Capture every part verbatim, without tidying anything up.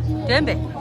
དྲན་པས།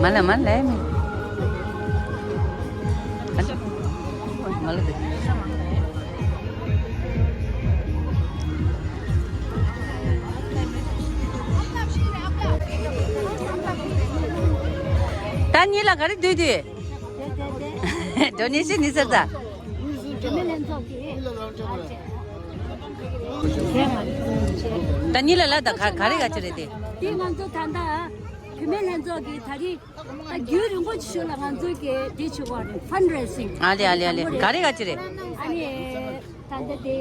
མ་ལ་མ་ལ་མི། མ་ལ་དེ། ད་གཉིས་ལ་ག་རེ་འདུས་འདུས། འགྲོ་ནི་ཤི་ནི་ཟེར་ད། ད་གཉིས་ལ་ལ་ད་ག་ག་རེ་ག་ཅི་རེད་དེ། དེ་ང་ཚོ་ད་ལྟ་བུད་མེད་ལྷན་ཚོགས་ཀྱིས་ད་རེས་ད་རྒྱུན་རིང་པོ་ཞིག་ལ་ང་ཚོ་གི་དེ་བྱེད་དགོས་རེད། ཕན་རེ་སིང་། ཨ་ལེ་ཨ་ལེ་ཨ་ལེ། ག་རེ་ག་ཅི་རེད། ཨ་ནི་ད་ལྟ་དེ་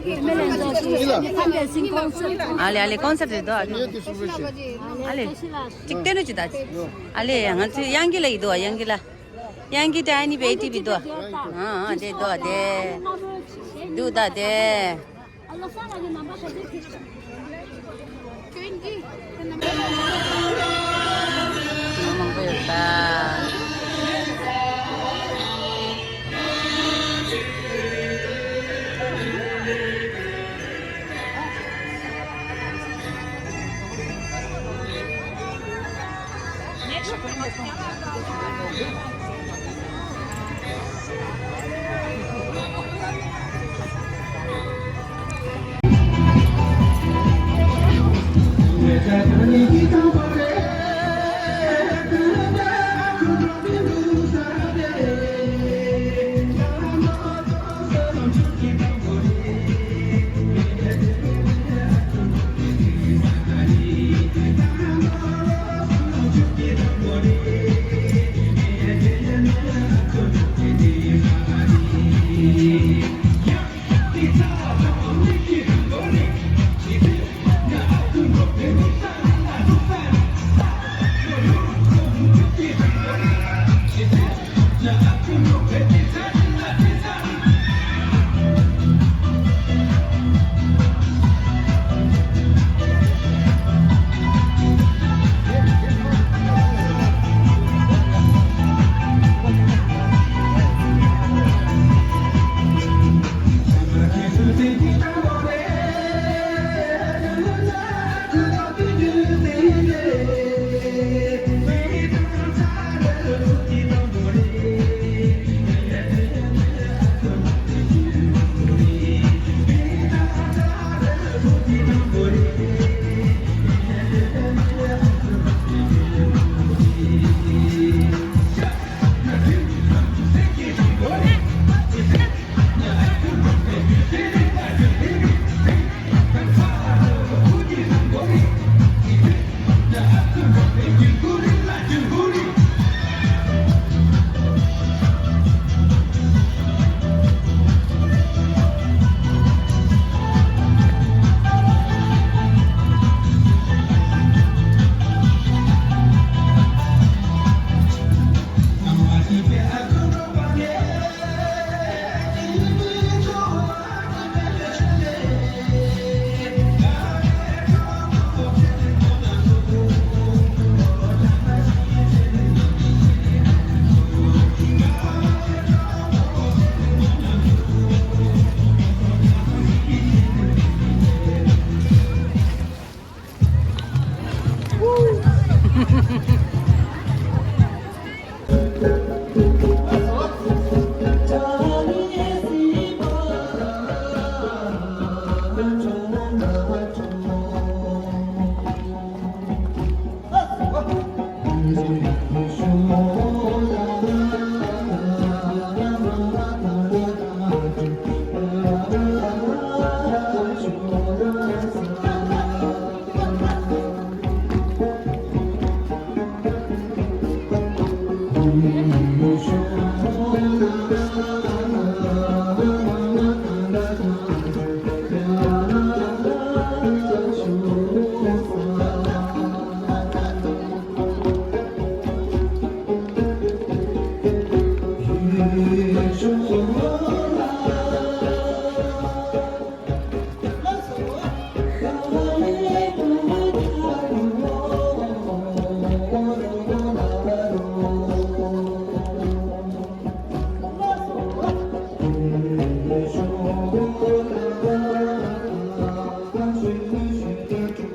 བུད་མེད་ལྷན་ཚོགས་ཀྱི་ཕན་རེ་སིང་ཀོན་སར། ཨ་ལེ་ཨ་ལེ། ཀོན་སར་རེད་དོ། ཨ་ལེ་ཨ་ལེ། གཅིག་སྟོན་རོགས་བྱེད་ད། ཨ་ལེ་ང་ཚོའི་དབྱངས་སྐྱིད་ལགས་ཡིན་དོ། དབྱངས་སྐྱིད་ལགས། དབྱངས་སྐྱིད་དེ་ཨ་ནི་བེ་ཏི་བི་དོ། ཨ་ཨ་དེ་དོ་དེ། འདུག་ད་དེ། མང་པོ་ཡོད་ད།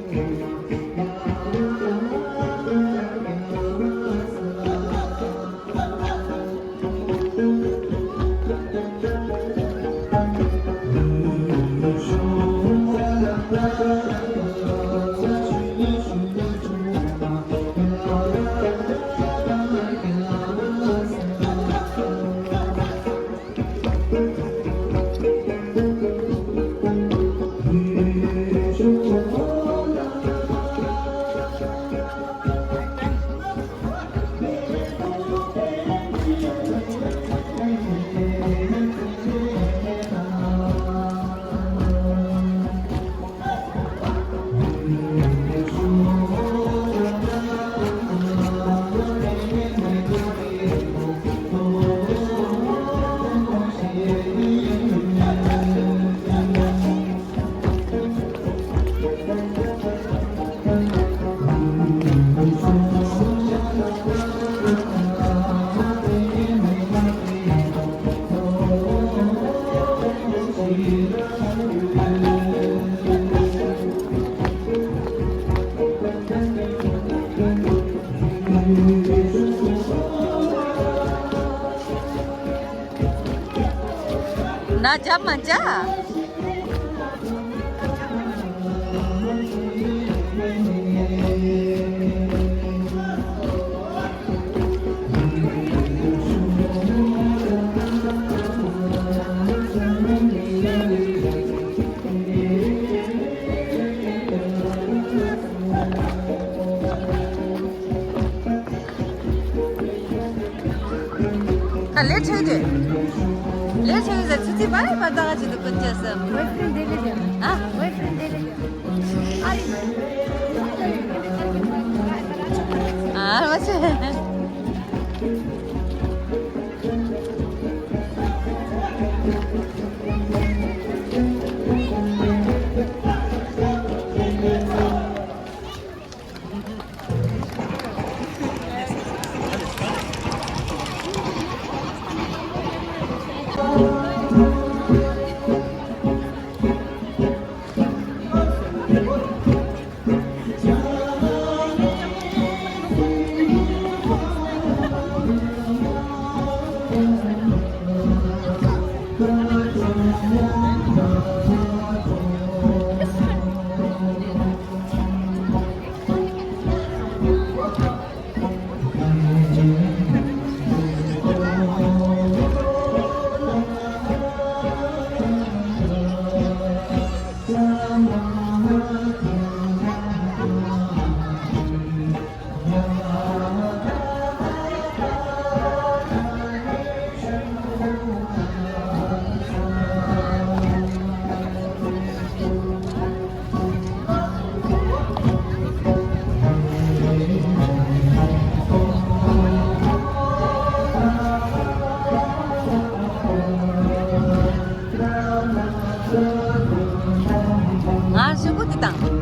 ན་ཇ་མ་ཇ། ཁ་ལས་ཁྲེལ་དེ། ལས་ཁྲེལ་ཟེར་ཚི་ཚི་བར་བར་ད་ག་ཅི་འདུག་ཀུན་ཅེས་སམ། ཨ། ཨ་མ་ཆེ། ང་ཞུ་གུ་འདི་དང་།